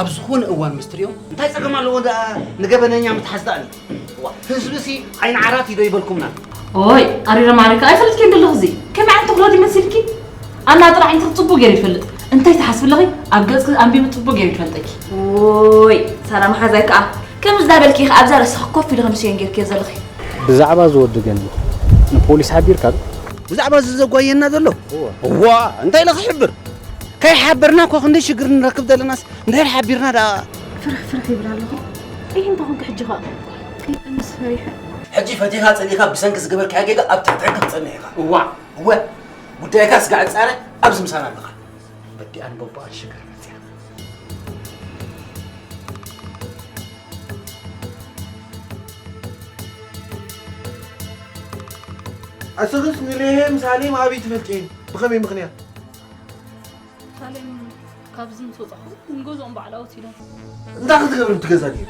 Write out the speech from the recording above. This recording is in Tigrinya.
ኣብ ዝኾነ እዋን ምስ ትሪኦ እንታይ ጸገም ኣለዎ ደኣ ንገበነኛ ምትሓዝ ደኣ? ዋ፣ ህዝብሲ ዓይኒ ዓራት እዩ ዶ ይበልኩምና? ኦይ ኣሪረ ማሪካ ኣይፈልጥክን ደለኹ እዚ ከመይ ዓይነት ተኽሎ ድዩ መሲልኪ? ኣና ጥራሕ እንታይ ጽቡቅ ገይሩ ይፈልጥ እንታይ ትሓስቢ ኣለኺ? ኣብ ገጽኪ ኣንቢቡ ጽቡቅ ገይሩ ይፈልጠኪ። ኦይ ሳራ መሓዛይ ከኣ ከምዚ ዳበልኪ ኢኻ ኣብዛ ርእስኺ ኮፍ ኢልኺ ንስየን ጌርክዮ ዘለኺ። ብዛዕባ ዝወዲ ገኒ ንፖሊስ ሓቢርካ ዶ? ብዛዕባ እዚ ዘጓየና ዘሎ እዋ እንታይ ኢለ ክሕብር? ከይሓበርና እኮ ክንደይ ሽግር ንረክብ ዘለናስ እንድሕር ሓቢርና ደኣ። ፍርሕ ፍርሕ ይብል ኣለኹ። ይህ እንተኾንኪ ሕጂ ኸኣ ከይጠንስ ፈሪሐ። ሕጂ ፈቲኻ ጸሊእካ ብሰንኪ ዝገበርካዮ ጌጋ ኣብ ትሕቲ ሕጊ ክትጸንሕ ኢኻ። እዋ እወ ጉዳይካ ስጋዕ ጻረ ኣብዚ ምሳና ኣለኻ። በዲኣን ቦቦኣን ሽግር መጽያ። ኣስኽስ ንሌሄም ሳሌም ኣበይ ትፈልጥየን? ብኸመይ ምኽንያት? ሳሌም ካብዚ ምስ ወጻኹ ንገዝኦም ባዕላ ወሲዶም። እንታይ ክትገብር ትገዛ ነይሩ?